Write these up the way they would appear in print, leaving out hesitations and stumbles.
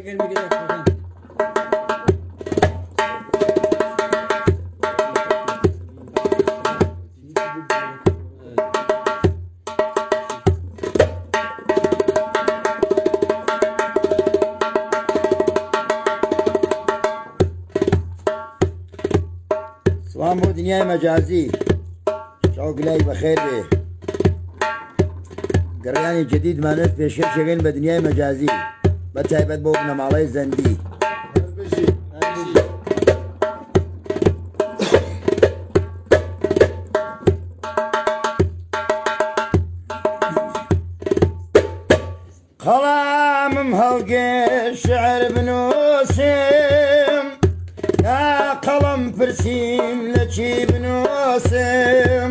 سڵام بۆ دنیای مەجازی چاوگلای بەخێر بێ. گەڕیانی جدیدمانت پێشکەشەکەین بە دنیای مەجازی، بە تایبەت بۆ بنەماڵەی زەندی. قەڵامم هەڵگێ شعر بنووسم، نا قەڵەم پرسیم لە چی بنووسم.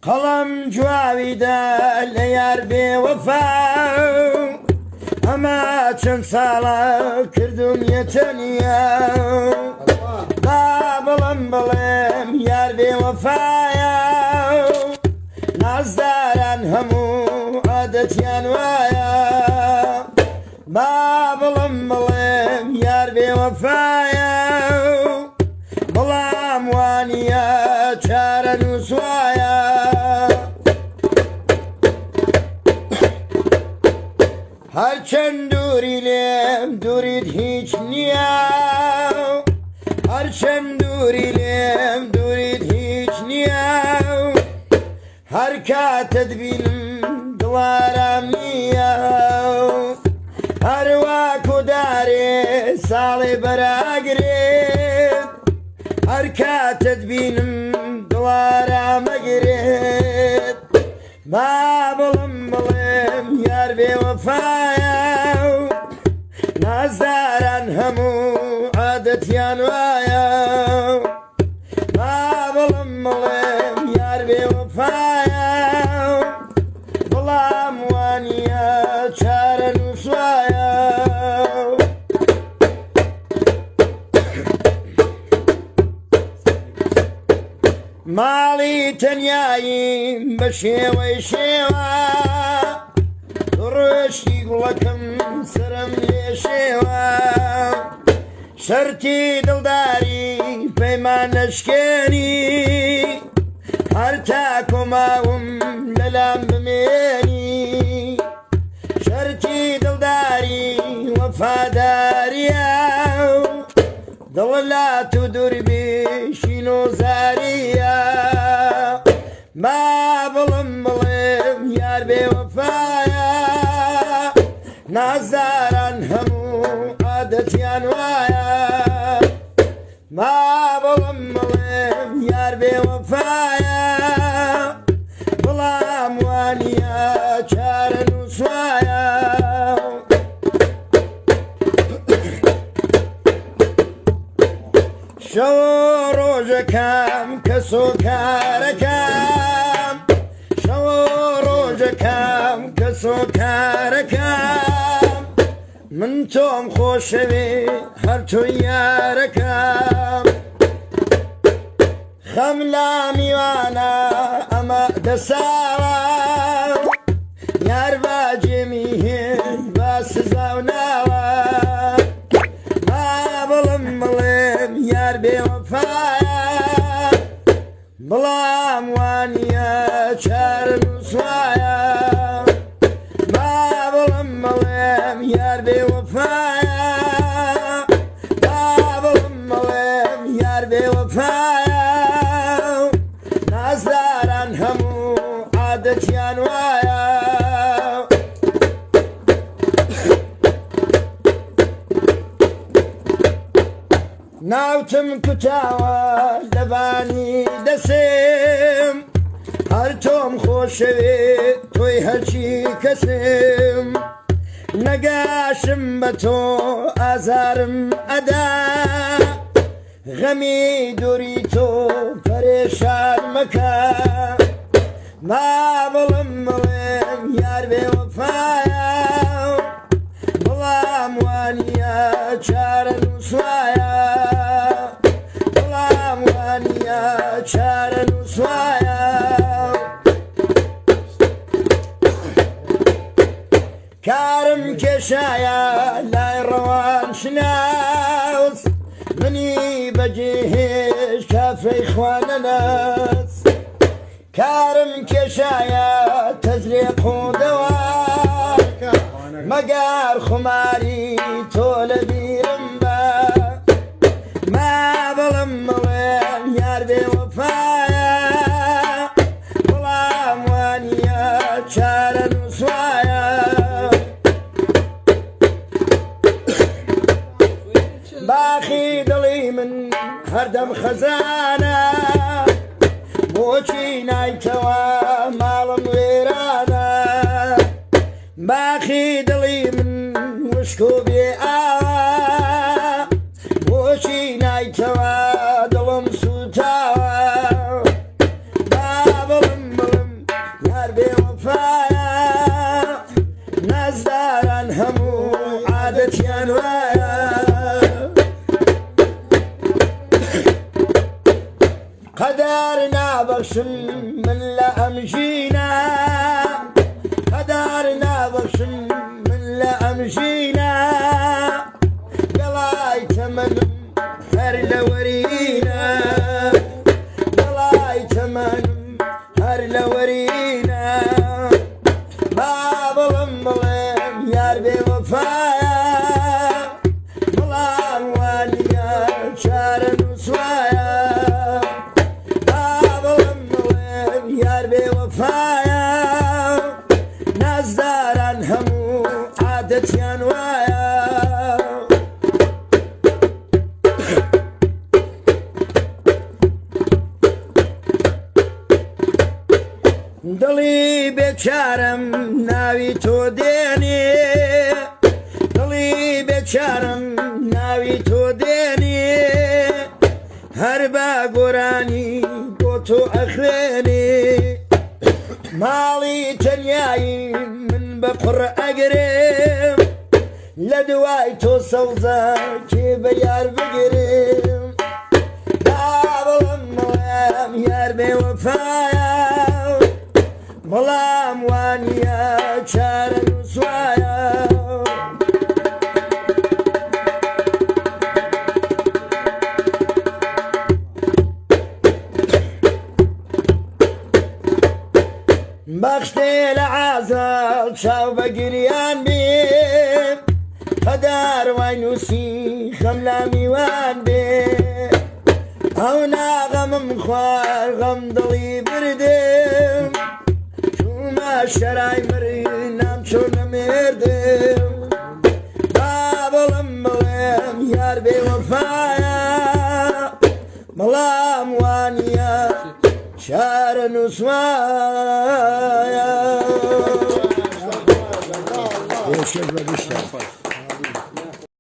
قەڵەم جوابیدا لە یار بێوەفا، ئەمە چەند ساڵە کردم یەتەنیا. با بڵم بڵێم یار بێوەفایە، نازداران هەموو عادەتیان وایە. با بڵم بڵێم یار بێوەفایە، بەڵام وانییە چارە نووسوایە. هەرچەند دووری لێم دووریت هیچ نییە، هەرچەند دووری لێم دووریت هیچ نییە. هەر کاتت بینم دڵارام نییە، هەروەکو دارێ ساڵێ بەراگرێت. هەر کاتت بینم دڵارامەگرێت. با بڵم بڵێم یار بێوەفایە، نازداران هەموو عادەتیان وایە. با بڵم بڵێم یار بێوەفایە، بەڵام وانییە چارە نووسوایە. ماڵی تەنیاییم بە شێوەی شێوە، ڕۆشتی گوڵەکەم سرم لێ شێوە. شەرتی دڵداری پەیمان نەشکێنی، هەر تاکۆ ماوم لەلام بمێنی. شەرتی دڵداری وەفاداریە، دڵ لات و دووربی شین و زاریە. ما بڵم بڵێم یار بێوەفایە، نازداران هەموو عادەتیان وایە. ما بڵم بڵێم یار بێوەفایە، بەڵام وانییە چارە نووسوایە. شەو ڕۆژەکەم کەس و کارەکەم، شەو ڕۆژەکەم کەس و کارەکەم. من تۆم خۆشەوێ هەر تۆی یارەکەم. خەم لا میوانە ئەمە دەساوە، یار باجێمی هێن با سزا و ناوە. با بڵم بڵێم یار بێوەفایە، بەڵام وانییە چارە نووسوایە. با بڵم بڵێم یار بێوەفایە، با بڵم بڵێم یار بێوەفایە. نازداران هەموو عادەتیان وایە. ناوتم کوتاوە لەبانی دەسێم، هەر تۆم خۆشەوێ تۆی هەرچی کەسم. نەگاشم بە تۆ ئازارم ئەدا، غەمی دووری تۆ پەرێشان مەکە. ما بڵم بڵێم یار بێوەفایە، بەڵام وانییە چارە نووسوایە. بەڵام وانییە چارە نووسوایە. کارم کێشایە لای ڕەوان شناس، منی بەجێهێشت کافەی خوانەناس. کارم کێشایە تەزرێق و دەوا، مەگەر خوماری تۆ لە بیرم بە. ما بەڵم بڵێم یار بێ وەفایە، بەڵام وانییە چارەنووس وایە. باخی دڵی من هەردەم خەزانە، بۆچی نایتەوە ماڵم وێرانە. باخی دڵی من وشک و بێ ئاوە، بۆچی نایتەوە دڵم سووتاوە. با بڵم بڵم یار بێ وەفایە، نازداران هەموو عادەتیان وایە. قەدار نابەخشم من لە ئەم ژینە، قەدار نابەخشم من لە ئەم ژینە، گەڵای تەمەنم هەر لە وەرینە، گەڵای تەمەنم هەر لە وەرینە. با بڵم بڵێم یار بێ وەفایە، بەڵام وانییە چارەنووس وایە. با بڵم بڵێم یار بێ وەفایە، نازداران هەموو عادەتیان وایە. دڵی بێچارم ناوی تۆ دێنێ، دڵی بێچارم ناوی تۆ دێنێ، هەر بە گۆرانی بۆ تۆ ئەخوێنێ. ماڵی تەنیایی من بە قوڕ ئەگرم، لە دوای تۆ سەوزە کێ بە یار بگرم. با بڵم بڵێم یار بێ وەفایە، بەڵام وانییە چارەنووس وایە. بەخشتێ لە عازەڵ چاو بە گریان بێ، قەدار وای نووسی خەم لە میوان بێ. ئەو ناغەمم خوار غەم دڵی بردم، چوومە شەرای مرینام چۆنە مێردم. با بڵم بڵێم یار بێ وەفایە، بەڵام وانییە چارەنووس وایە. پێشکەش بە گشتان.